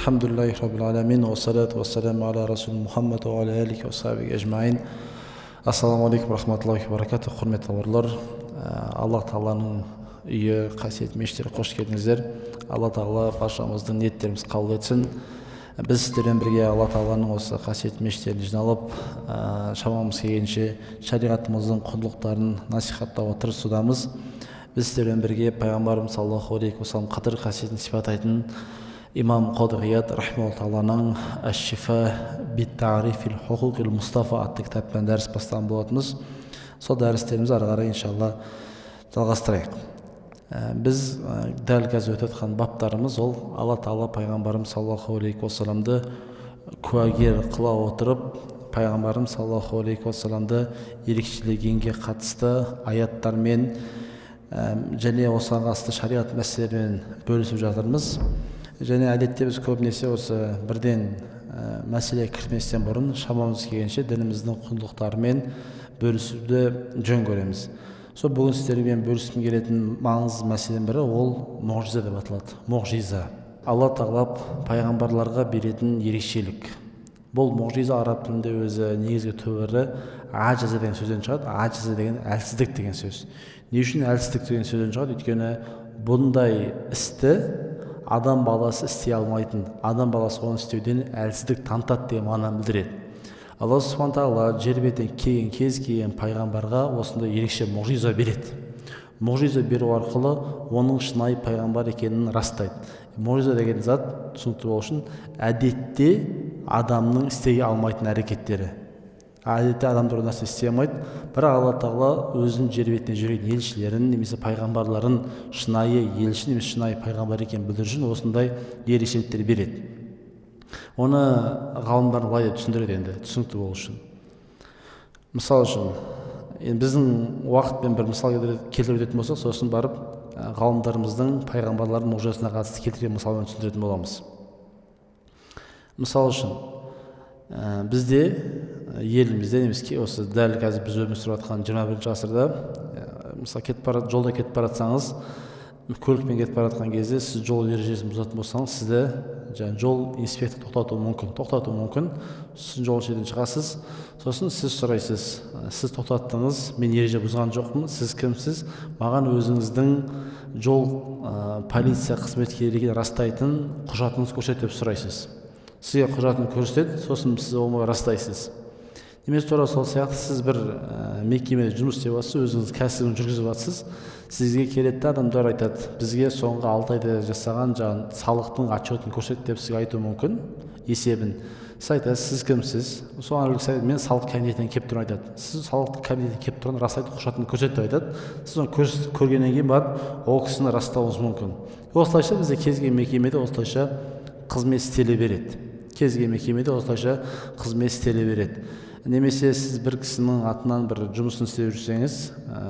Алхамдулиллахи раббил аламин, уассалату уассаламу аля расул Мухаммад уа аля алихи уа сахбихи ажмаин. Ассаламу алейкум рахматуллахи баракатух. Құрметті бауырлар, Аллах тағаланың үйі, қасиетті мешіттерге қош келдіңіздер. Алла тағала баршамыздың ниеттерімізді қабыл етсін. Біз сіздермен бірге Алла тағаланың осы қасиетті мешіттеріне жиналып, шамамыз келгенше шариғатымыздың құндылықтарын насихаттауға тырысудамыз. Біз сіздермен бірге пайғамбарымыз саллаллаху алейхи уассалам қадір қасиетін сипаттайтын имам Қадиғият рахимахулла тағаланың Аш-Шифа бит-таарифил хукукил Мустафа атты кітаппен дәріс бастаған болатынбыз. Сол дәрістерімізді ары қарай иншалла жалғастырайық. Біз дәл қазір өтіп жатқан баптарымыз ол Алла тағала пайғамбарымыз саллаллаху алейхи уассаламды куәгер қыла отырып, пайғамбарымыз саллаллаху алейхи уассаламды ерекшелегенге қатысты аяттармен және осыған қатысты шариғат мәселелерімен бөлісіп жатырмыз. Және әдетте біз көбінесе осы бірден мәселеге кірместен бұрын шамамыз келгенше дініміздің құндылықтарымен бөлісуді жөн көреміз. Сол бүгін сіздермен бөліскім келетін маңызды мәселенің бірі ол мұғжиза деп аталады. Мұғжиза. Алла тағала пайғамбарларға беретін ерекшелік. Бұл мұғжиза араб тілінде өзі негізгі түбірі ажиза деген сөзден шығады. Ажиза деген әлсіздік деген сөз. Не үшін әлсіздік деген сөзден шығады? Өйткені бұндай істі адам баласы істей алмайтын, адам баласы оны істеуден әлсіздік танытады деген мағынаны білдіреді. Алла субхана тағала жер бетіне келген кез келген пайғамбарға осындай ерекше мұғжиза береді. Мұғжиза беру арқылы оның шынайы пайғамбар екенін растайды. Мұғжиза деген зат түсінікті болу үшін әдетте адамның істей алмайтын әрекеттері. Әдетте адамдар ол нәрсе істей алмайды, бірақ Алла тағала өзінің жер бетіне жүрген елшілерін немесе пайғамбарларын шынайы елші немесе шынайы пайғамбар екенін білдіру үшін осындай ерекшеліктер береді. Оны ғалымдар былай деп түсіндіреді енді, түсінікті болу үшін. Мысал үшін, енді біздің уақытпен бір мысал келтіріп өтетін болсақ, сосын барып ғалымдарымыздың пайғамбарлардың мұғжизасына қатысты келтірген мысалмен түсіндіретін боламыз. Мысал үшін, бізде елімізде немесе осы дәл қазір біз өмір сүріп жатқан 21 ғасырда, мысалы, жолда кетіп бара жатсаңыз, көлікпен кетіп бара жатқан кезде сіз жол ережесін бұзатын болсаңыз, сізді жаңағы жол инспекторы тоқтатуы мүмкін, тоқтатуы мүмкін. Сіз жол шетінен шығасыз, сосын сіз сұрайсыз: сіз тоқтаттыңыз, мен ереже бұзған жоқпын, сіз кімсіз, маған өзіңіздің жол полиция қызметкері екенін растайтын құжатыңызды көрсет деп сұрайсыз. Сізге құжатын көрсетеді, сосын сіз оны растайсыз. Немесе тура сол сияқты сіз бір мекемеде жұмыс істеп жатсыз, өзіңіз кәсібін жүргізіп жатсыз, сізге келеді де адамдар айтады: бізге соңғы 6 айда жасаған жаңағы салықтың отчетін көрсет деп сізге айтуы мүмкін, есебін. Сіз айтасыз: сіз кімсіз? Соған кісі айтады: мен салық комитетінен келіп тұрмын айтады. Сіз салық комитетінен келіп тұрғанын растайды, құжатын көрсет деп айтады. Сіз оны көргеннен кейін барып ол кісіні растауыңыз мүмкін. Осылайша бізде кез келген мекемеде осылайша қызмет істеле береді. Кез келген мекемеде осылайша қызмет істеле береді. Немесе сіз бір кісінің атынан бір жұмысын істеп жүрсеңіз,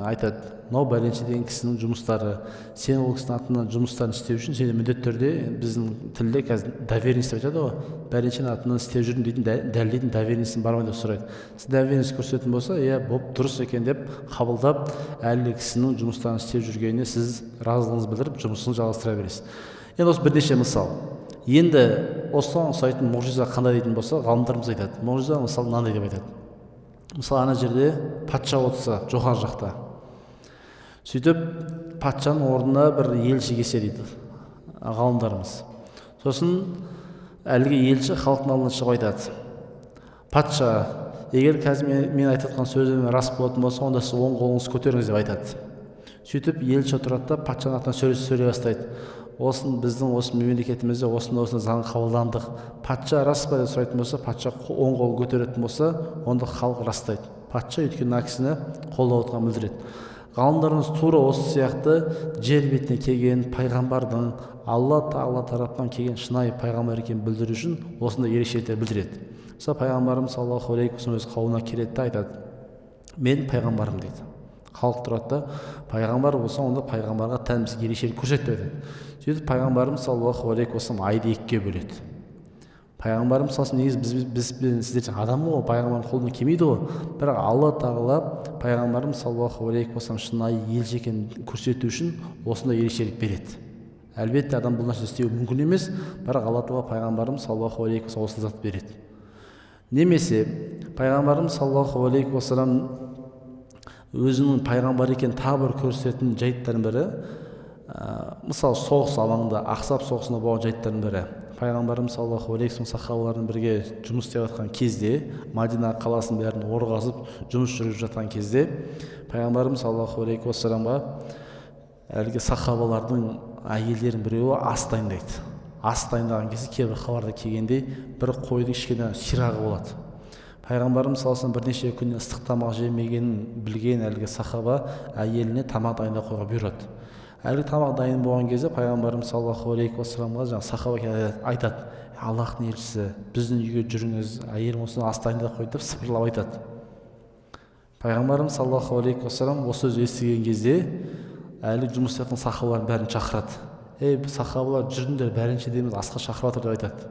айтады: мынау бәленше деген кісінің жұмыстары, сен ол кісінің атынан жұмыстарын істеу үшін сен міндетті түрде, біздің тілде қазір доверенность деп айтады ғой, бәленшенің атынан істеп жүрмін дейтін дәлелдейтін доверенностің бар ма деп сұрайды. Сіз доверенность көрсететін болса, иә, боп дұрыс екен деп қабылдап, әлгі кісінің жұмыстарын істеп жүргеніне сіз разылығыңызды білдіріп, жұмысын жалғастыра бересіз. Енді осы бірнеше мысал. Енді осыған ұқсайтын мұғжиза қандай дейтін болса, ғалымдарымыз айтады. Мұғжиза мысалы мынандай деп айтады. Мысалы, ана жерде патша отырса жоғары жақта, сөйтіп патшаның орнына бір елші келсе дейді ғалымдарымыз. Сосын әлгі елші халықтың алдына шығып айтады: патша, егер қазір мен айтып жатқан сөзім рас болатын болса, онда сіз оң қолыңызды көтеріңіз деп айтады. Сөйтіп елші тұрады да патшаның атынан сөйлей бастайды. Осын біздің осы мемлекетімізде осындай осындай заң қабылдандық, патша рас па деп сұрайтын болса, патша оң қолын көтеретін болса, онда халық растайды. Патша өйткені мына кісіні қолдап отырғанын білдіреді. Ғалымдарымыз тура осы сияқты жер бетіне келген пайғамбардың Алла тағала тарапынан келген шынайы пайғамбар екенін білдіру үшін осындай ерекшеліктер білдіреді. Мысалы, пайғамбарымыз саллаллаху алейхи уассалам өз қауымына келеді де айтады: мен пайғамбармын дейді. Халық тұрады да, пайғамбар болса, онда пайғамбарға тән бізге ерекшелік көрсет деп айтады. Сөйтіп пайғамбарымыз саллаллаху алейхи уассалам айды екіге бөледі. Пайғамбарымыз саллаллаху негізі біз сіздер адам ғой, пайғамбардың қолынан келмейді ғой. Бірақ Алла тағала пайғамбарымыз саллаллаху алейхи уассалам шынайы елші екенін көрсету үшін осындай ерекшелік береді. Әлбетте, адам бұл нәрсе істеуі мүмкін емес, бірақ Алла тағала пайғамбарымыз саллаллаху алейхи уассалам осы затты береді. Немесе пайғамбарымыз саллаллаху алейхи уассалам өзінің пайғамбар екенін тағы бір көрсететін жайттардың бірі, мысалы, соғыс алаңында, Ахзаб соғысында болған жайттардың бірі. Пайғамбарымыз саллаллаху алейхи уассалам сахабалармен бірге жұмыс істеп жатқан кезде, Мадина қаласының бәрін ор қазып жұмыс жүргізіп жатқан кезде, пайғамбарымыз саллаллаху алейхи уассаламға әлгі сахабалардың әйелдерінің біреуі ас дайындайды. Ас дайындаған кезде кейбір хабарда келгендей бір қойдың кішкене сирағы болады. Пайғамбарымыз саллаллаху алейхи уассалам бірнеше күннен ыстық тамақ жемегенін білген әлгі сахаба әйеліне тамақ дайындап қоюға бұйырады. Әлгі тамақ дайын болған кезде пайғамбарымыз саллаллаху алейхи уассаламға жаңағы сахаба айтады: Аллахтың елшісі, біздің үйге жүріңіз, әйелім осыны ас дайындап қойды деп сыпырлап айтады. Пайғамбарымыз саллаллаху алейхи уассалам осы сөзді естіген кезде әлі жұмыс істеп жатқан сахабалардың бәрін шақырады. Ей, сахабалар, жүріңдер, бәрінше дейміз, асқа шақырып жатыр деп айтады.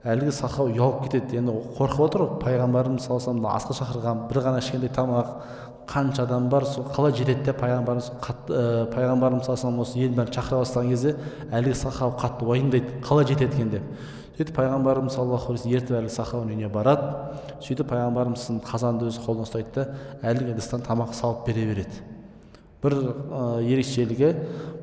Әлгі сахаба ұялып кетеді, енді қорқып отыр ғой, пайғамбарымыз саллаллаху алейхи вассалам асқа шақырған, бір ғана кішкентай тамақ, қанша адам бар, сол қалай жетеді деп пайғамбарымыз пайғамбарымыз саллаллаху алейхи вассалам осы елдің бәрін шақыра бастаған кезде әлгі сахаба қатты уайымдайды, қалай жетеді екен деп. Сөйтіп пайғамбарымыз саллаллаху алейхи вассалам ертіп әлгі сахабаның үйіне барады. Сөйтіп пайғамбарымыз қазанды өзі қолына ұстайды да әлгі ыдыстан тамақ салып бере береді. Бір ерекшелігі,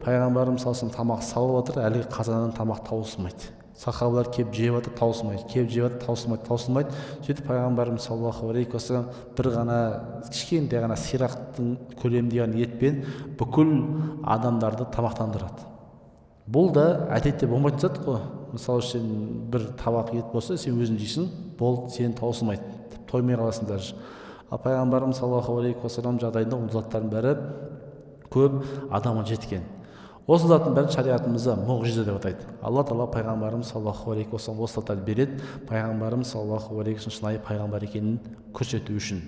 пайғамбарымыз саллаллаху алейхи вассалам тамақ салып отыр, әлгі қазаннан тамақ таусылмайды. Сахабалар келіп жеп жатыр, таусылмайды, келіп жеп жатыр, таусылмайды, таусылмайды. Сөйтіп пайғамбарымыз саллаллаху алейхи уассалам бір ғана кішкентай ғана сирақтың көлеміндей ғана етпен бүкіл адамдарды тамақтандырады. Бұл да әдетте болмайтын зат қой. Мысалы үшін, бір табақ ет болса, сен өзің жейсің, болды, сен таусылмайды, тоймай қаласың даже. Ал пайғамбарымыз саллаллаху алейхи уассалам жағдайында ол заттардың бәрі көп адамға жеткен. Осы заттың бәрін шариғатымызда мұғжиза деп атайды. Алла тағала пайғамбарымыз саллаллаху алейхи уассалам осы заттарды береді, пайғамбарымыз саллаллаху алейхи уассалам шынайы пайғамбар екенін көрсету үшін.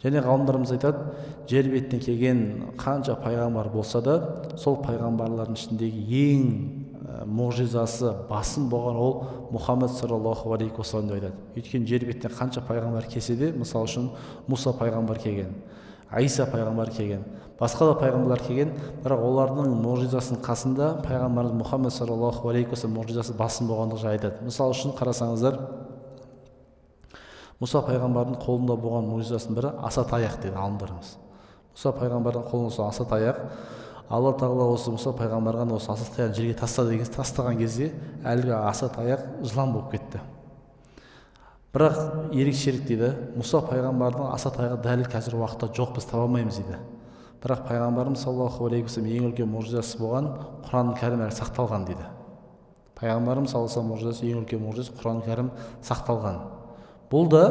Және ғалымдарымыз айтады, жер бетіне келген қанша пайғамбар болса да, сол пайғамбарлардың ішіндегі ең мұғжизасы басым болған ол Мұхаммед саллаллаху алейхи уассалам деп айтады. Өйткені жер бетіне қанша пайғамбар келсе де, мысалы үшін, Мұса пайғамбар келген, Айса пайғамбар келген, басқа да пайғамбарлар келген, бірақ олардың мұғжизасының қасында пайғамбарымыз Мұхаммед саллаллаху алейхи уассалам мұғжизасы басым болғандығы жайлы айтады. Мысалы үшін, қарасаңыздар, Мұса пайғамбардың қолында болған мұғжизасының бірі аса таяқ дейді ғалымдарымыз. Мұса пайғамбардың қолында осы аса таяқ. Алла тағала осы Мұса пайғамбарға осы аса таяғын жерге таста деген, тастаған кезде әлгі аса таяқ жылан болып кетті. Бірақ ерекшелік дейді, Мұса пайғамбардың аса таяғы дәл қазір уақытта жоқ, біз таба алмаймыз дейді. Бірақ пайғамбарымыз саллаллаху алейхи уассалам ең үлкен мұғжизасы болған Құран кәрім әлі сақталған дейді. Пайғамбарымыз саллаллаху алейхи вассалам мұғжизасы, ең үлкен мұғжизасы Құран кәрім сақталған. Бұл да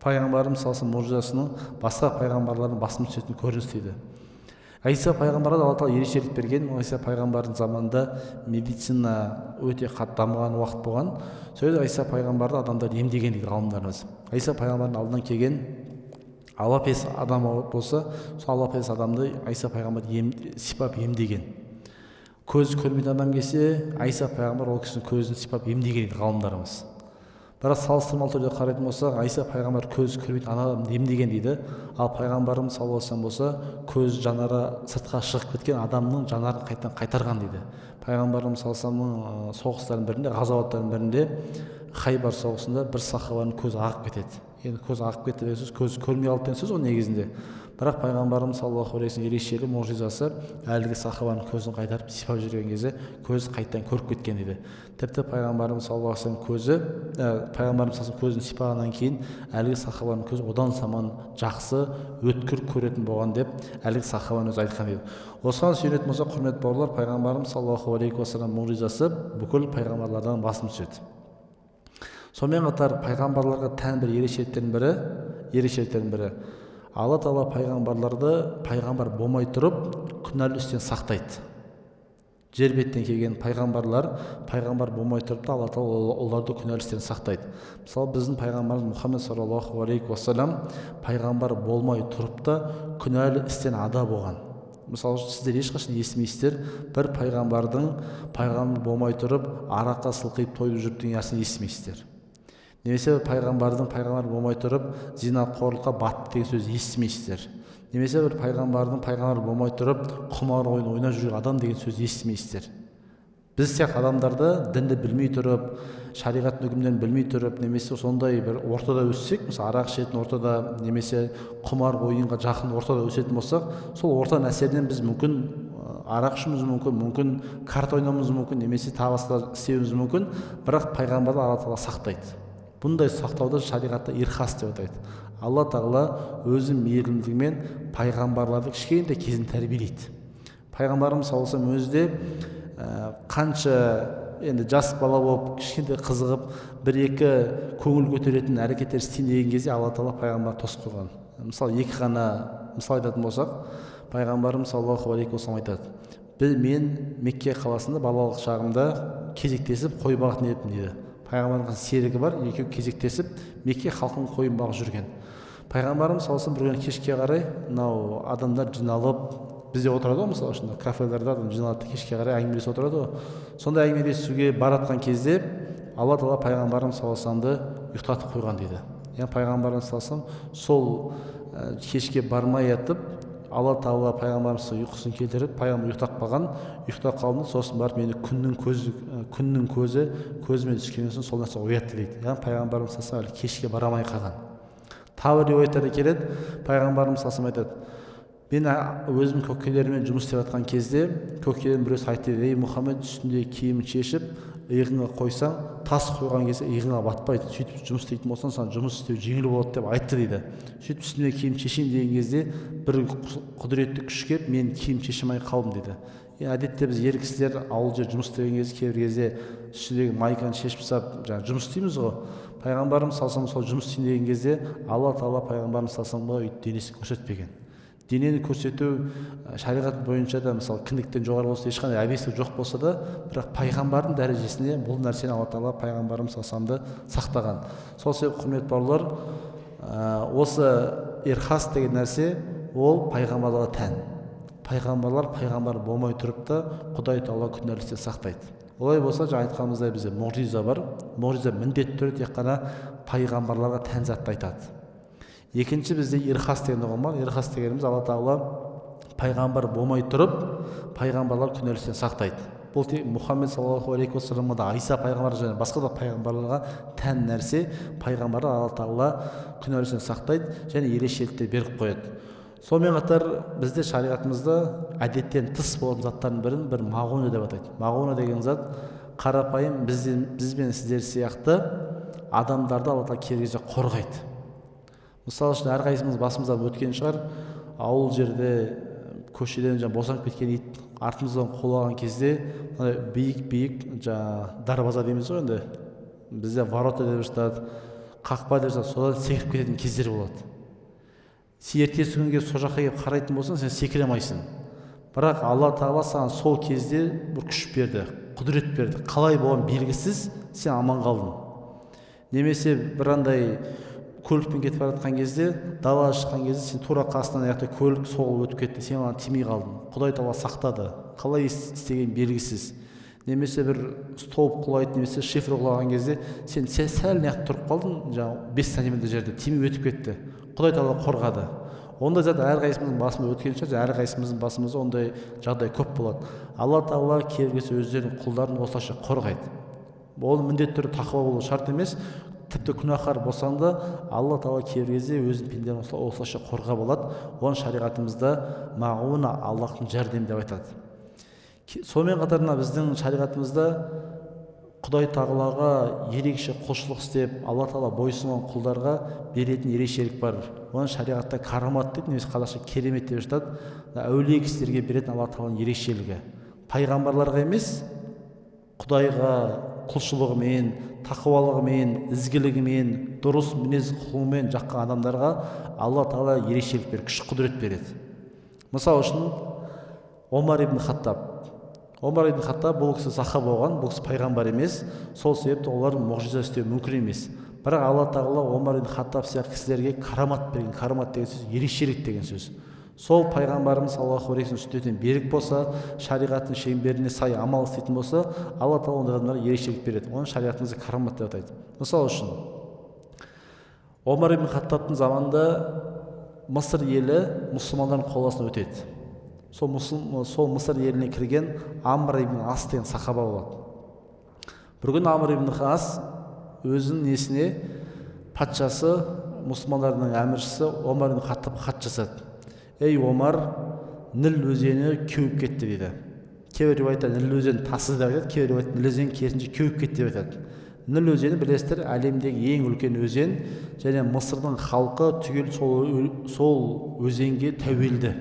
пайғамбарымыз саллаллаху алейхи вассалам мұғжизасының басқа пайғамбарлардың басым түсетін көрініс дейді. Айса пайғамбарға да Алла тағала ерекшелік берген. Айса пайғамбардың заманында медицина өте қатты дамыған уақыт болған. Сол жерде Айса пайғамбарды адамдар емдеген дейді ғалымдарымыз. Айса пайғамбардың алдынан келген алапес адам болса, сол алапес адамды Айса пайғамбар сипап емдеген. Көзі көрмейтін адам келсе, Айса пайғамбар ол кісінің көзін сипап емдеген дейді ғалымдарымыз. Бірақ салыстырмалы түрде қарайтын болсақ, Айса пайғамбар көзі көрмейтін адамды емдеген дейді. Ал пайғамбарымыз саллаллаху алейхи вассалам болса, көз жанары сыртқа шығып кеткен адамның жанарын қайтадан қайтарған дейді. Пайғамбарымыз саллаллаху алейхи вассаламның соғыстарының бірінде, ғазауаттардың бірінде, Хайбар соғысында бір сахабаның көзі ағып кетеді. Енді көзі ағып кетті деген сөз, көзі көрмей қалды деген сөз ғой негізінде. Бірақ пайғамбарымыз саллаллаху алейхи вассалам ерекшелігі, мұғжизасы, әлгі сахабаның көзін қайтарып сипап жүрген кезде көзі қайтадан көріп кеткен дейді. Тіпті пайғамбарымыз саллаллаху алейхи вассалам көзі, пайғамбарымыз саллаллаху көзін сипағаннан кейін әлгі сахабаның көзі одан саман жақсы, өткір көретін болған деп әлгі сахабаның өзі айтқан дейді. Осыған сүйенетін болсақ, құрметті бауырлар, пайғамбарымыз саллаллаху алейхи вассалам мұғжизасы бүкіл пайғамбарлардан басым түседі. Сонымен қатар пайғамбарларға тән бір ерекшеліктердің бірі, Алла тағала пайғамбарларды пайғамбар болмай тұрып күнәлі істен сақтайды. Жер бетінен келген пайғамбарлар пайғамбар болмай тұрып та Алла тағала оларды күнәлі істен сақтайды. Мысалы, біздің пайғамбарымыз Мұхаммед саллаллаху алейхи уассалам пайғамбар болмай тұрып та күнәлі істен ада болған. Мысалы, сіздер ешқашан естімейсіздер бір пайғамбардың пайғамбар болмай тұрып араққа сылқиып тойып жүріп деген нәрсені естімейсіздер. Немесе пайғамбардың пайғамбар болмай тұрып зинақорлыққа батты деген сөз естімейсіздер. Немесе бір пайғамбардың пайғамбар болмай тұрып құмар ойын ойнап жүрген адам деген сөз естімейсіздер. Біз сияқты адамдарды дінді білмей тұрып, шариғаттың үкімдерін білмей тұрып, немесе сондай бір ортада өссек, мысалы арақ ішетін ортада, немесе құмар ойынға жақын ортада өсетін болсақ, сол ортаның әсерінен біз мүмкін арақ ішуіміз мүмкін, мүмкін карта ойнауымыз мүмкін, немесе тағы басқа істеуіміз мүмкін. Бірақ пайғамбарды Алла тағала сақтайды. Бұндай сақтауды шариғатта ирхас деп атайды. Алла тағала өзінің мейірімділігімен пайғамбарларды кішкентай кезінен тәрбиелейді. Пайғамбарымыз саллаллаху алейхи вассалам өзі де қанша енді жас бала болып кішкентай қызығып бір-екі көңіл көтеретін әрекеттер істейін деген кезде Алла тағала пайғамбарды тосып қойған. Мысалы, екі ғана мысал айтатын болсақ, пайғамбарымыз саллаллаху алейхи уассалам айтады: мен Мекке қаласында балалық шағымда кезектесіп қой бағатын едім дейді. Пайғамбардың серігі бар, екеуі кезектесіп Мекке халқының қойын бағып жүрген. Пайғамбарымыз саллаллаху алейхи вассалам бір күні кешке қарай мынау адамдар жиналып, бізде отырады ғой, мысалы үшін кафелерде адам жиналады, кешке қарай әңгімелесіп отырады ғой. Сондай әңгімелесуге баратқан кезде Алла тағала пайғамбарымыз саллаллаху алейхи вассаламды ұйықтатып қойған дейді. Яғни пайғамбарымыз саллаллаху алейхи вассалам сол кешке бармай жатып Алла тағала пайғамбарымыз ұйқысын келтіріп, пайғамбар ұйықтап қалған, ұйықтап қалдым, сосын барып мені күннің көзі көзіме түскеннен соң сол нәрсе оятты дейді. Яғни пайғамбарымыз саллаллаху алейхи вассалам кешке бара алмай қалған. Тағы бір риуаяттарда келеді, пайғамбарымыз саллаллаху алейхи вассалам айтады: мен өзім көкелеріммен жұмыс істеп жатқан кезде көкелерім біреусі айтты: ей Мұхаммед, үстіндегі киімін шешіп иығыңа қойсаң, тас қойған кезде иығыңа батпайды, сөйтіп жұмыс істейтін болсаң, саған жұмыс істеу жеңіл болады деп айтты дейді. Сөйтіп үстіме киім шешейін деген кезде бір құдіретті күш келіп, мен киім шеше алмай қалдым дейді. Әдетте біз ер кісілер ауыл жерде жұмыс істеген кезде кейбір кезде үстіндегі майканы шешіп тастап жаңағы жұмыс істейміз ғой. Пайғамбарымыз саллаллаху алейхи вассалам сол жұмыс істейін деген кезде Алла тағала пайғамбарымыз саллаллаху алейхи вассаламға денесін көрсетпеген. Денені көрсету шариғат бойынша да, мысалы, кіндіктен жоғары болса, ешқандай әбестік жоқ болса да, бірақ пайғамбардың дәрежесіне бұл нәрсені Алла тағала пайғамбарымыз саллаллаху алейхи вассаламды сақтаған. Сол себепті, құрметті бауырлар, осы ирхас деген нәрсе ол пайғамбарларға тән. Пайғамбарлар пайғамбар болмай тұрып та Құдай тағала күнәліктен сақтайды. Олай болса, жаңа айтқанымыздай бізде мұғжиза бар. Мұғжиза міндетті түрде тек қана пайғамбарларға тән затты айтады. Екінші бізде ирхас деген ұғым бар. Ирхас дегеніміз Алла тағала пайғамбар болмай тұрып пайғамбарлар күнәліктен сақтайды. Бұл тек Мұхаммед саллаллаху алейхи уассаламға да, Айса пайғамбар және басқа да пайғамбарларға тән нәрсе. Пайғамбарлар Алла тағала күнәліктен сақтайды және ерекшеліктер беріп қояды. Сонымен қатар бізде шариғатымызда әдеттен тыс болатын заттардың бірін бір мағуна деп атайды. Мағуна деген зат қарапайым біз бен сіздер сияқты адамдарды Алла тағала кейбір кезде қорғайды. Мысалы үшін, әрқайсымыз басымыздан өткен шығар, ауыл жерде көшеден жаңа босанып кеткен ит артымыздан қуалаған кезде мынандай биік-биік жаңа дарбаза дейміз ғой, енді бізде ворота деп жатады, қақпа деп жатады, содан секіріп кететін кездер болады. Сен ертесі күнге сол жаққа келіп қарайтын болсаң, сен секіре алмайсың. Бірақ Алла тағала саған сол кезде бір күш берді, құдірет берді, қалай болған белгісіз, сен аман қалдың. Немесе бір андай көлікпен кетіп бара жатқан кезде, далаға шыққан кезде сен тура қасынан аяқта көлік соғып өтіп кетті, сен оған тимей қалдың. Құдай тағала сақтады, қалай істеген белгісіз. Немесе бір столб құлайды, немесе шифр құлаған кезде сен сәл неғып тұрып қалдың, жаңағы 5 сантиметр жерде тимей өтіп кетті. Құдай тағала қорғады. Ондай зат әрқайсымыздың басымызда өткен шығар, әрқайсымыздың басымызда ондай жағдай көп болады. Алла тағала кейбір кезде өздерінің құлдарын осылайша қорғайды. Ол міндетті түрде тақуа болу шарт емес, тіпті күнәһар болсаң да Алла тағала кейбір кезде өзінің пенделерін осылайша қорғап алады. Оны шариғатымызда мағуна, Аллахтың жәрдемі деп айтады. Сонымен қатар мына біздің шариғатымызда Құдай тағалаға ерекше құлшылық істеп, Алла тағала бойұсынған құлдарға беретін ерекшелік бар. Оны шариғатта карамат дейді, немесе қазақша керемет деп жатады. Әулие кісілерге беретін Алла тағаланың ерекшелігі. Пайғамбарларға емес, Құдайға құлшылығымен, тақуалығымен, ізгілігімен, дұрыс мінез құлқымен жаққан адамдарға Алла тағала ерекшелік береді, күш құдірет береді. Мысалы үшін, Омар ибн Хаттаб. Омар ибн Хаттаб бұл кісі сахаба болған, бұл кісі пайғамбар емес, сол себепті олар мұғжиза істеу мүмкін емес. Бірақ Алла тағала Омар ибн Хаттаб сияқты кісілерге карамат берген. Карамат деген сөз ерекшелік деген сөз. Сол пайғамбарымыз саллаллаху алейхи вассалам сүннетіне берік болса, шариғаттың шеңберіне сай амал істейтін болса, Алла тағала ондай адамдарға ерекшелік береді. Оны шариғатымызда карамат деп атайды. Мысалы үшін, Омар ибн Хаттабтың заманында Мысыр елі мұсылмандардың қол астына өтеді. Сол Мысыр еліне кірген Амр ибн Ас деген сахаба болады. Бір күні Амр ибн Ас өзінің несіне патшасы, мұсылмандардың әміршісі Омар ибн Хаттаб хат жазады. Ей Омар, Ніл өзені кеуіп кетті дейді. Кейбір риуаятта Ніл өзені тасыды деп айтады, кейбір риуаятта Ніл өзені керісінше кеуіп кетті деп айтады. Ніл өзені білесіздер, әлемдегі ең үлкен өзен, және Мысырдың халқы түгел сол өзенге тәуелді.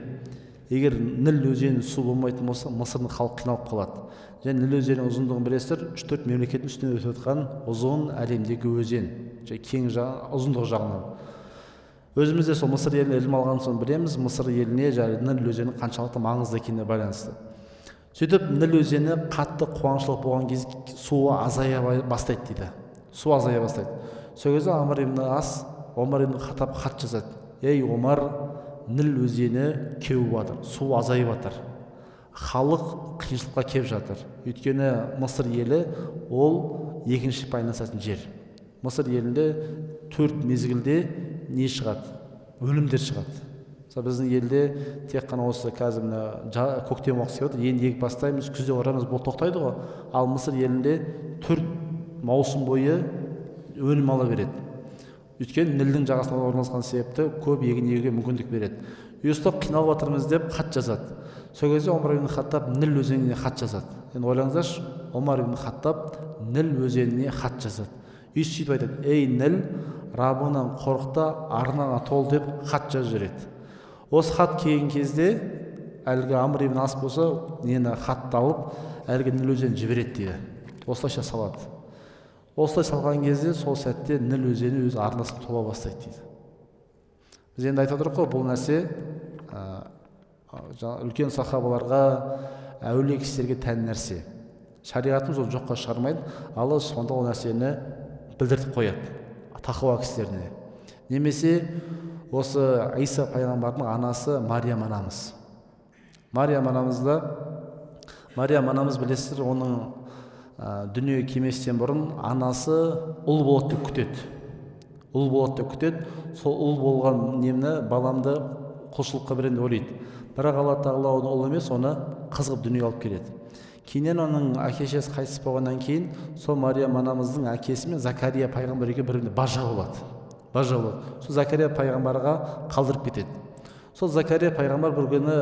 Егер Ніл өзені су болмайтын болса, Мысырдың халқы қиналып қалады. Және Ніл өзенінің ұзындығын білесіздер, 3-4 мемлекеттің үстінен өтіп жатқан ұзын әлемдегі өзен, және кең ұзындығы жағынан. Өзіміз де сол Мысыр еліне ілім алған соң білеміз, Мысыр еліне және Ніл өзені қаншалықты маңызды екеніне байланысты. Сөйтіп Ніл өзені қатты қуаңшылық болған кезде суы азая бастайды дейді. Су азая бастайды. Сол кезде Амр ибн Ас Омар ибн Хаттаб хат жазады. Ей Омар, Ніл өзені кеуіп жатыр, су азайып жатыр. Халық қиыншылыққа келіп жатыр. Өйткені Мысыр елі ол екінші айналысатын жер. Мысыр елінде 4 мезгілде не шығады? Өнімдер шығады. Біздің елде тек қана осы қазір мына көктем уақыты келіп отыр, енді егіп бастаймыз, күзде орамыз, бұл тоқтайды ғой. Ал Мысыр елінде 4 маусым бойы өнім ала береді. Өйткені Нілдің жағасында орналасқан себепті көп егін егуге мүмкіндік береді. Өстіп қиналып жатырмыз деп хат жазады. Сол кезде Омар ибн Хаттаб Ніл өзеніне хат жазады. Енді ойлаңыздаршы, Омар ибн Хаттаб Ніл өзеніне хат жазады. И сөйтіп айтады: ей Ніл, Раббыңнан қорық та арнаңа тол деп хат жазып жібереді. Осы хат келген кезде әлгі Амр ибн Ас болса, нені хатты алып, әлгі Ніл өзенін жібереді дейді. Осылайша салады. Осылай салған кезде сол сәтте Ніл өзені өз арнасын тола бастайды дейді. Біз енді айтып отырмық қой, бұл нәрсе үлкен сахабаларға, әулие кісілерге тән нәрсе. Шариғатымыз оны жоққа шығармайды, Алла сонда ол нәрсені білдіртіп қояды тақуа кісілеріне. Немесе осы Иса пайғамбардың анасы Мариям анамыз. Мариям анамыз білесіздер, оның дүниеге келместен бұрын анасы ұл болады деп күтеді. Ұл болады деп күтеді. Сол ұл болған немні баламды құлшылыққа беремін деп ойлайды. Бірақ Алла тағала оны ұл емес, оны қыз қылып дүниеге алып келеді. Кейіннен оның әке-шешесі қайтыс болғаннан кейін сол Мариям анамыздың әкесі мен Закария пайғамбар екеуі бір-біріне бажа болады. Бажа болады. Сол Закария пайғамбарға қалдырып кетеді. Сол Закария пайғамбар бір күні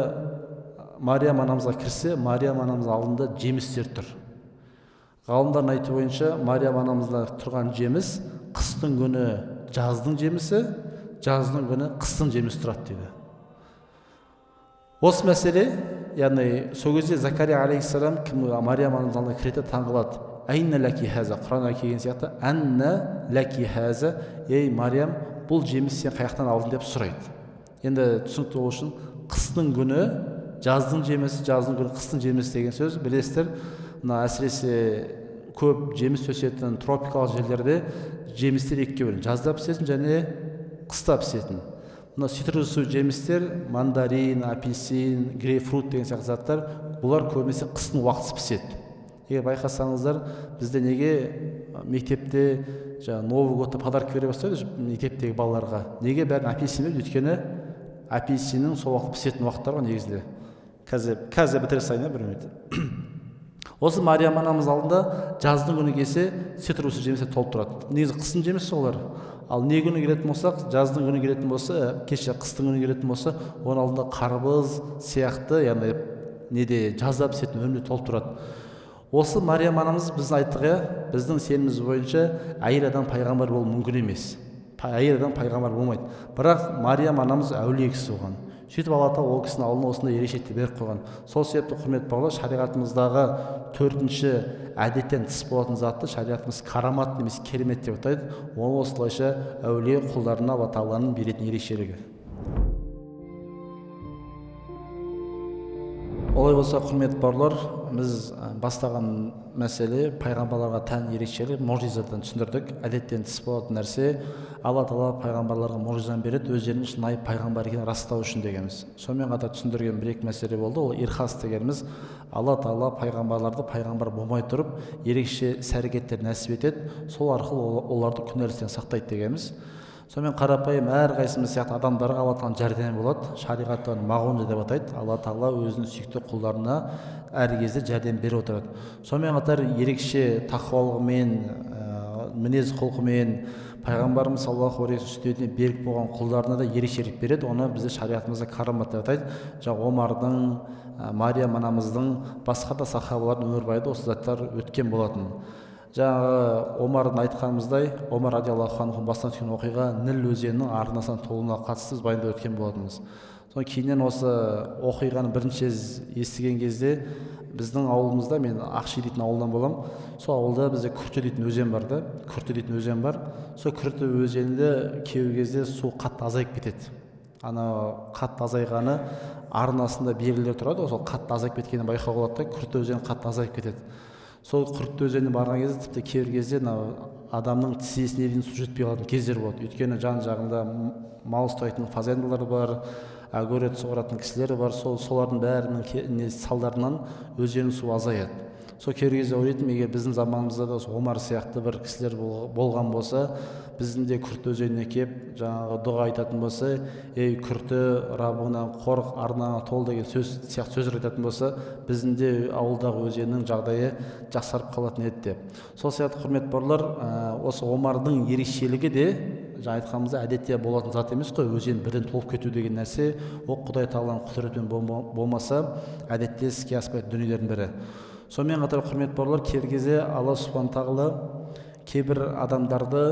Мариям анамызға кірсе, Мариям анамыздың алдында жемістер тұр. Ғалымдардың айтуы бойынша Мариям анамызда тұрған жеміс қыстың күні жаздың жемісі, жаздың күні қыстың жемісі тұрады дейді. Осы мәселе, яғни сол кезде Закария алейхиссалам кім Мариям анамыздың алдына кіреді, таң қалады. Әйнә ләки хәзә, Құранға келген сияқты, әннә ләки хәзә, ей Мариям, бұл жеміс сен қаяқтан алдың деп сұрайды. Енді түсінікті болу үшін қыстың күні жаздың жемісі, жаздың күні қыстың жемісі деген сөз білесіздер. Мына әсіресе көп жеміс өсетін тропикалық жерлерде жемістер екіге бөлінеді. Жазда пісетін және қыста пісетін. Мына цитрусовый жемістер, мандарин, апельсин, грейпфрут деген сияқты заттар, бұлар көбінесе қыстың уақытысы піседі. Егер байқасаңыздар, бізде неге мектепте жаңа Новый годта подарок бере бастайды мектептегі балаларға? Неге бәрін апельсин береді? Өйткені апельсиннің сол уақыт пісетін уақыттары ғой негізінде. Қазір бітіре салайын бір минут. Осы Мариям анамыз алдында жаздың күні келсе цитрусовый жемістер толып тұрады. Негізі қыстың жемісі олар. Ал не күні келетін болсақ, жаздың күні келетін болса, кеше қыстың күні келетін болса, оның алдында қарбыз сияқты, яғни неде жазда пісетін өнімдер толып тұрады. Осы Мариям анамыз біздің айттық, біздің сеніміміз бойынша әйел адам пайғамбар болу мүмкін емес. Әйел адам пайғамбар болмайды. Бірақ Мариям анамыз әулие кісі болған. Сөйтіп Алла тағала ол кісінің алдына осындай ерекшелікті беріп қойған. Сол себепті құрметті бауырлар, шариғатымыздағы төртінші әдеттен тыс болатын затты шариғатымыз карамат немесе керемет деп атайды. Оны осылайша әулие құлдарына Алла тағаланың беретін ерекшелігі. Олай болса, құрметті бауырлар, біз бастаған мәселе пайғамбарларға тән ерекшелік мұғжизадан түсіндірдік. Әдеттен тыс болатын нәрсе, Алла тағала пайғамбарларға мұғжизаны береді, өздерінің шынайы пайғамбар екенін растау үшін дегеніміз. Сонымен қатар түсіндірген бір екі мәселе болды. Ол ирхас дегеніміз, Алла тағала пайғамбарларды пайғамбар болмай тұрып ерекше іс-әрекеттер нәсіп етеді, сол арқылы оларды күнәліктен сақтайды дегеніміз. Сонымен қарапайым әрқайсымыз сияқты адамдарға Алла тағаланың жәрдемі болады. Шариғатта оны мағунжа деп атайды. Алла тағала өзінің сүйікті құлдарына әр кезде жәрдем беріп отырады. Сонымен қатар ерекше тақуалығымен, мінез құлқымен пайғамбарымыз саллаллаху алейхи вассалам сүннетіне берік болған құлдарына да ерекшелік береді. Оны бізде шариғатымызда карамат деп атайды. Жаңа Омардың, Мариям анамыздың, басқа да сахабалардың өмірбаянында осы заттар өткен болатын. Жаңағы Омардың айтқанымыздай, Омар радиаллаху анху бастан өткен оқиға Ніл өзенінің арнасынан толуына қатысты біз баяндап өткен болатынбыз. Содан кейіннен осы оқиғаны бірінші естіген кезде біздің ауылымызда, мен Ақши дейтін ауылдан боламын, сол ауылда бізде Күрті дейтін өзен бар да, Күрті дейтін өзен бар. Сол Күрті өзенінде кейбір кезде су қатты азайып кетеді. Ана қатты азайғаны арнасында белгілер тұрады, сол қатты азайып кеткенін байқауға болады да, Күрті өзені қатты азайып кетеді. Сол Күрті өзеніне барған кезде тіпті кейбір кезде мынау адамның тізесіне дейін су жетпей қалатын кездер болады. Өйткені жан жағында мал ұстайтын фазендалар бар, огород суаратын кісілер бар, солардың бәрінің салдарынан өзеннің суы азаяды. Сол кейбір кезде ойлайтынмын, егер біздің заманымызда да Омар сияқты бір кісілер болған болса, біздің де Күрті өзеніне келіп жаңағы дұға айтатын болса, ей Күрті, Раббыңнан қорық, арнаңа тол деген сөз сияқты сөздер айтатын болса, біздің де ауылдағы өзеннің жағдайы жақсарып қалатын еді деп. Сол сияқты құрметті бауырлар, осы Омардың ерекшелігі де жаңа айтқанымыздай әдетте болатын зат емес қой. Өзен бірден толып кету деген нәрсе ол Құдай тағаланың құдіретімен болмаса әдетте іске аспайтын дүниелердің бірі. Сонымен қатар құрметті бауырлар, кейбір кезде Алла субхана тағала кейбір адамдарды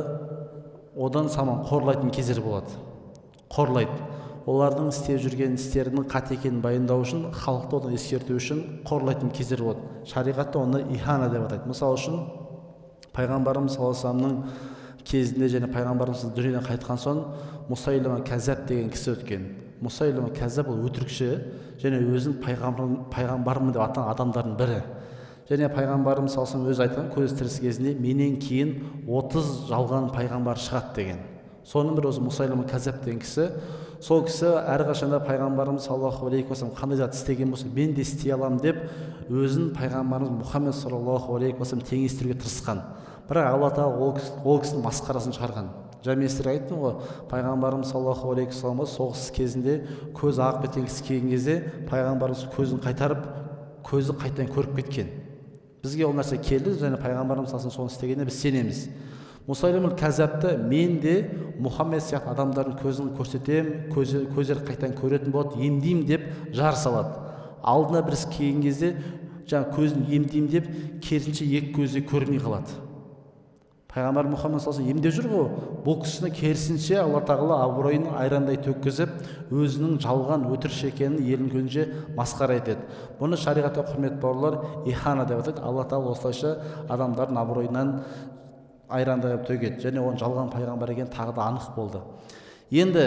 одан саман қорлайтын кездер болады. Қорлайды. Олардың істеп жүрген істерінің қате екенін баяндау үшін, халықты одан ескерту үшін қорлайтын кездер болады. Шариғатта оны ихана деп атайды. Мысалы үшін, пайғамбарымыз саллаллаху алейхи вассаламның кезінде және пайғамбарымыз дүниеден қайтқан соң Мусайлима Кәззаб деген кісі өткен. Мусайлима Кәззаб ол өтірікші және өзін пайғамбармын деп атаған адамдардың бірі. Және пайғамбарымыз саллаллаху алейхи вассалам өзі айтқан көзі тірісі кезінде менен кейін 30 жалған пайғамбар шығады деген. Соның бірі осы Мусайлима Кәззаб деген кісі. Сол кісі әрқашанда пайғамбарымыз саллаллаху алейхи вассалам қандай зат істеген болса мен де істей аламын деп өзін пайғамбарымыз Мұхаммед саллаллаху алейхи вассалам теңестіруге тырысқан. Бірақ Алла тағала ол кісінің масқарасын шығарған. Жаңа мен сіздерге айттым ғой, пайғамбарымыз саллаллаху алейхи вассаламға соғыс кезінде көзі ағып кеткен кісі келген кезде пайғамбарымыз көзін қайтарып, көзі қайтадан көріп кеткен. Бізге ол нәрсе келді және пайғамбарымыз саллаллаху алейхи вассалам соны істегеніне біз сенеміз. Мусайлимул Кәззабты мен де Мұхаммед сияқты адамдардың көзін көрсетем, көздері қайтадан көретін болады, емдеймін деп жар салады. Алдына бірісі келген кезде жаңа көзін емдеймін деп керісінше екі көзі көрмей қалады. Пайғамбар Мұхаммед саллаллаху алейхи вассалам емдеп жүр ғой, бұл кісіні керісінше Алла тағала абыройын айрандай төккізіп, өзінің жалған өтірікші екенін елдің көзінше масқара етеді. Бұны шариғатта құрметті бауырлар ихана деп атайды. Алла тағала осылайша адамдардың абыройынан айрандай төгеді және оның жалған пайғамбар екені тағы да анық болды. Енді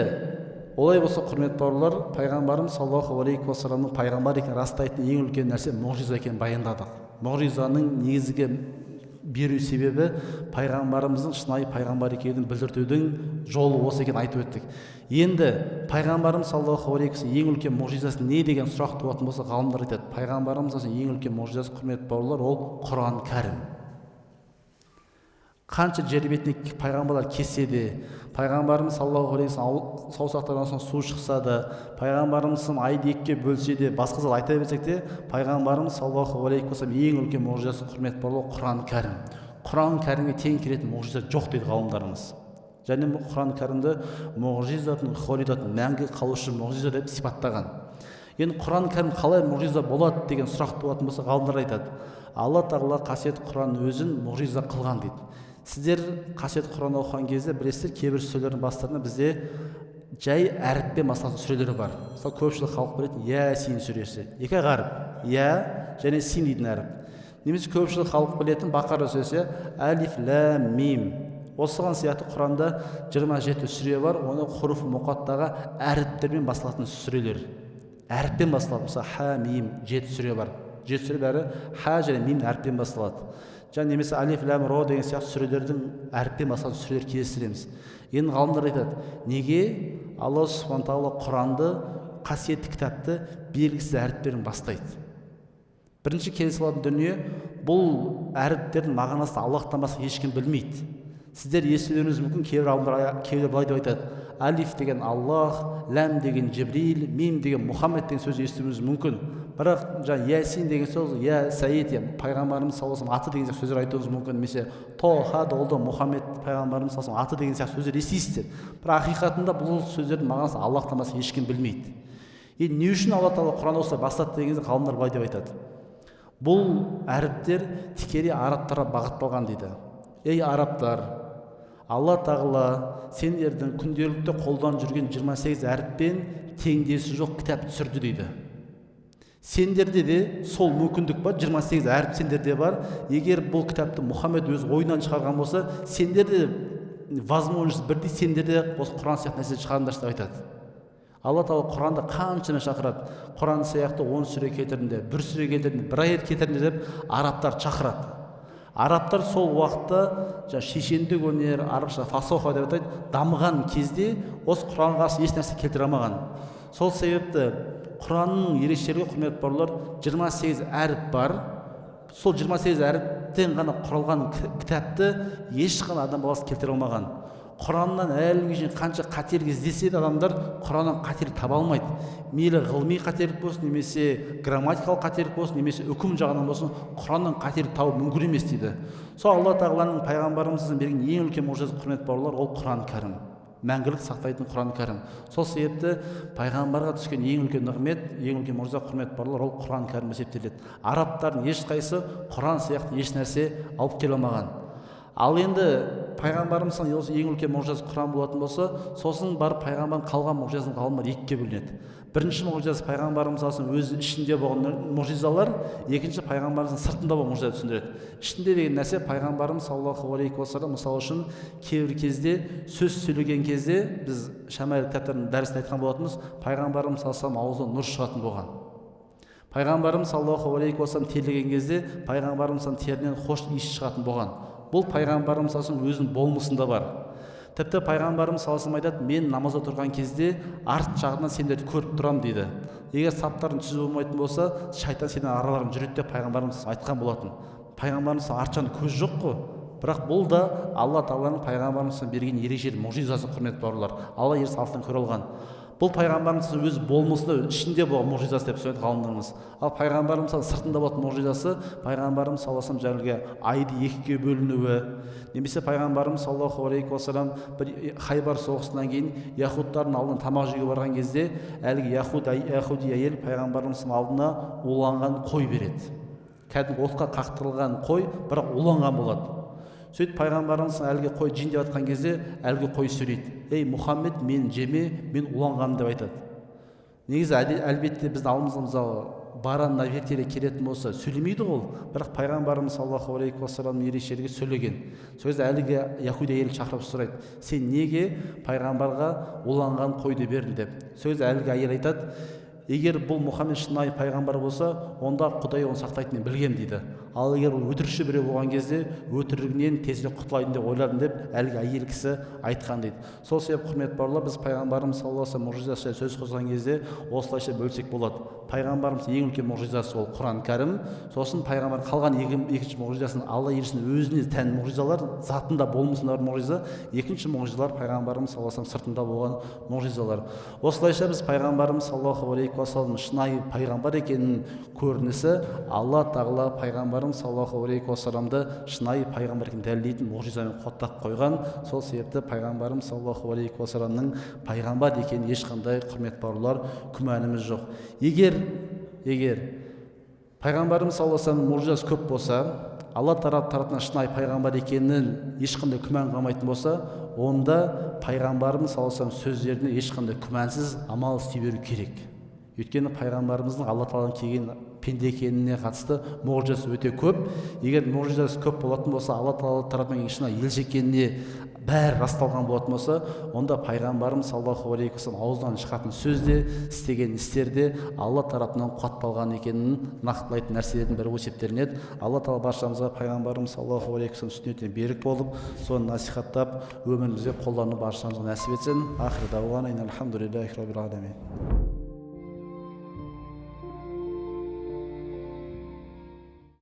олай болса құрметті бауырлар, пайғамбарымыз саллаллаху алейхи уассаламның пайғамбар екенін растайтын ең үлкен нәрсе мұғжиза екенін баяндадық. Мұғжизаның негізгі беру себебі пайғамбарымыздың шынайы пайғамбар екенін білдіртудің жолы осы екенін айтып өттік. Енді пайғамбарымыз саллаллаху алейхи уассалам ең үлкен мұғжизасы не деген сұрақ туатын болса, ғалымдар айтады, пайғамбарымыз ең үлкен мұғжизасы құрметті бауырлар ол Құран кәрім. Қанша жер бетіне пайғамбарлар келсе де, пайғамбарымыз саллаллаху алейхи уассалам саусақтарынан соң су шықса да, пайғамбарымыз айды екіге бөлсе де, басқа зат айта берсек те, пайғамбарымыз саллаллаху алейхи уассалам ең үлкен мұғжизасы құрметті бауырлар Құран кәрім. Құран кәрімге тең келетін мұғжиза жоқ дейді ғалымдарымыз. Және Құран кәрімді мұғжизатын холидатын, мәңгі қалушы мұғжиза деп сипаттаған. Енді Құран кәрім қалай мұғжиза болады деген сұрақ туатын болса, ғалымдар айтады, Алла тағала қасиетті Құран өзін мұғжиза қылған дейді. Сіздер қасиетті Құран оқыған кезде білесіздер, кейбір сүрелердің бастарында бізде жай әріппен басталатын сүрелер бар. Мысалы, көпшілік халық білетін Ясин сүресі, екі ақ әріп, Я және Син дейтін әріп. Немесе көпшілік халық білетін Бақара сүресі, Әлиф, Ләм, Мим. Осыған сияқты Құранда 27 сүре бар, оны хуруф мұқаттаға әріптермен басталатын сүрелер. Әріппен басталады. Мысалы, Ха, Мим, 7 сүре бар. 7 сүре бәрі Ха және Мим әріппен басталады. Және немесе Алиф, Ләм, Ро деген сияқты сүрелердің әріппен басталатын сүрелер кездестіреміз. Енді ғалымдар айтады, неге Алла субхана тағала Құранды, қасиетті кітапты белгісіз әріптермен бастайды? Бірінші келісіп алатын дүние, бұл әріптердің мағынасын Аллахтан басқа ешкім білмейді. Сіздер естулеріңіз мүмкін, кейбір ғалымдар кейбір былай деп айтады: алиф деген Аллах, ләм деген Жібрил, мим деген Мұхаммед деген сөз естуіміз мүмкін. Бірақ жаңа Ясин деген сөз, я Саид, пайғамбарымыз саллаллаху алейхи аты деген сияқты сөздер айтуыңыз мүмкін, немесе Тоха ол да Мұхаммед пайғамбарымыз саллаллаху аты деген сияқты сөздер естисіздер. Бірақ ақиқатында бұл сөздердің мағынасын Аллахтан басқа ешкім білмейді. Енді не үшін Алла тағала Құран осылай бастады деген кезде ғалымдар былай деп айтады: бұл әріптер тікелей арабтарға бағытталған дейді. Ей арабтар, Алла тағала сендердің күнделікті қолданып жүрген 28 әріппен теңдесі жоқ кітап түсірді дейді. Сендерде де сол мүмкіндік бар, 28 әріп сендерде бар. Егер бұл кітапты Мұхаммед өз ойынан шығарған болса, сендерде возможность бірдей, сендерде осы Құран сияқты нәрсе шығарыңдаршы деп айтады. Алла тағала Құранда қаншама шақырады. Құран сияқты 10 сүре келтіріңдер, бір сүре келтіріңдер, бір аят келтіріңдер деп арабтар шақырады. Арабтар сол уақытта жаңа шешендік өнер, арабша фасоха деп атайды, дамыған кезде осы Құранға қарсы еш нәрсе келтіре алмаған. Сол себепті Құранның ерекшелігі, құрметті бауырлар, 28 әріп бар. Сол 28 әріптен ғана құралған кітапты ешқандай адам баласы келтіре алмаған. Құраннан әлі күнге шейін қанша қателік іздесе де адамдар Құраннан қателік таба алмайды. Мейлі ғылыми қателік болсын, немесе грамматикалық қателік болсын, немесе үкім жағынан болсын, Құраннан қателік табу мүмкін емес дейді. Сол Алла тағаланың пайғамбарымыздың берген ең үлкен мұғжизасы, құрметті бауырлар, ол Құран кәрім, мәңгілік сақтайтын Құран кәрім. Сол себепті пайғамбарға түскен ең үлкен нығмет, ең үлкен мұғжиза, құрметті бауырлар, ол Құран кәрім есептеледі. Арабтардың ешқайсысы Құран сияқты еш нәрсе алып келе алмаған. Ал енді пайғамбарымыздың осы ең үлкен мұғжизасы Құран болатын болса, сосын барып пайғамбардың қалған мұғжизасын ғалымдар екіге бөлінеді. Бірінші мұғжизасы пайғамбарымыз өз ішінде болған мұғжизалар, екінші пайғамбарымыздың сыртында болған мұғжиза түсіндіреді. Ішінде деген нәрсе пайғамбарымыз саллаллаху алейхи уассалам, мысалы үшін, кейбір кезде сөз сөйлеген кезде, біз шамаил кітаптарының дәрісінде айтқан болатынбыз, пайғамбарымыз саллаллаху алейхи уассалам аузынан нұр шығатын болған. Пайғамбарымыз саллаллаху алейхи уассалам терлеген кезде пайғамбарымыздың терінен хош иіс шығатын болған. Бұл пайғамбарымыз саллаллаху өзінің болмысында бар. Тіпті пайғамбарымыз саллаллаху айтады: мен намазда тұрған кезде арт жағынан сендерді көріп тұрамын дейді. Егер саптарың түзу болмайтын болса, шайтан сенің араларың жүреді деп пайғамбарымыз айтқан болатын. Пайғамбарымыз арт жағында көз жоқ қой. Бірақ бұл да Алла тағаланың пайғамбарымызға берген ерекше мұғжизасы, құрметті бауырлар. Алла ерекше алыстан көре алған. Бұл пайғамбарымыздың өз болмысында ішінде болған мұғжизасы деп түсінеді ғалымдарымыз. Ал пайғамбарымыздың сыртында болатын мұғжизасы пайғамбарымыз саллаллаху алейхи вассалам айды екіге бөлінуі, немесе пайғамбарымыз саллаллаху алейхи уассалам бір Хайбар соғысынан кейін яхудтардың алдына тамақ жеуге барған кезде әлгі яхуди әйел пайғамбарымыздың алдына уланған қой береді. Кәдімгі отқа қақтырылған қой, бірақ уланған болады. Сөйтіп пайғамбарымыз әлгі қой жейін деп жатқан кезде әлгі қой сөйлейді: ей Мұхаммед, мен жеме, мен уланғанмын деп айтады. Негізі әлбетте біздің алдымызда мысалы баран на вертеле келетін болса сөйлемейді ғой, бірақ пайғамбарымыз саллаллаху алейхи уассаламның ерекшелігі сөйлеген. Сол кезде әлгі яхуди әйел шақырып сұрайды: сен неге пайғамбарға уланған қойды бердің деп. Сол кезде әлгі әйел айтады: егер бұл Мұхаммед шынайы пайғамбар болса, онда Құдай оны сақтайтынын мен білгем дейді. Ал егер ол өтірікші біреу болған кезде өтірігінен тезірек құтылайын деп ойладым деп әлгі әйел кісі айтқан дейді. Сол себепті, құрметті бауырлар, біз пайғамбарымыз саллаллаху алейхи вассалам мұғжизасы сөз қозғаған кезде осылайша бөлсек болады. Пайғамбарымыз ең үлкен мұғжизасы ол Құран кәрім. Сосын пайғамбар қалған екінші мұғжизасын Алла елшісінің өзіне тән мұғжизалар, затында болмысында бар мұғжиза, екінші мұғжизалар пайғамбарымыз саллаллаху алейхи вассалам сыртында болған мұғжизалар. Осылайша біз пайғамбарымыз саллаллаху алейхи уассалам шынайы пайғамбар екенінің көрінісі Алла тағала пайғамбарымыз саллаллаху алейхи уассаламды шынайы пайғамбар екенін дәлелдейтін мұғжизамен қуаттап қойған. Сол себепті пайғамбарымыз саллаллаху алейхи уассаламның пайғамбар екенін ешқандай, құрметті бауырлар, күмәніміз жоқ. Егер пайғамбарымыз саллаллаху алейхи вассаламның мұғжизасы көп болса, Алла тарапынан шынайы пайғамбар екенін ешқандай күмән қалмайтын болса, онда пайғамбарымыз саллаллаху алейхи вассалам сөздеріне ешқандай күмәнсіз амал істей беру керек. Өйткені пайғамбарымыздың Алла тағаладан келген пенде екеніне қатысты мұғжизасы өте көп. Егер мұғжизасы көп болатын болса, Алла тағала тарапынан шынайы елші екеніне бәрі расталған болатын болса, онда пайғамбарымыз саллаллаху алейхи уассалам аузынан шығатын сөз де, істеген істер де Алла тарапынан қуатталған екенін нақтылайтын нәрселердің бірі болып есептелінеді. Алла тағала баршамызға пайғамбарымыз саллаллаху алейхи уассалам сүннетіне берік болып, соны насихаттап, өмірімізде қолдану баршамызға нәсіп етсін. Ахир дауана альхамдулиллахи раббил аламин.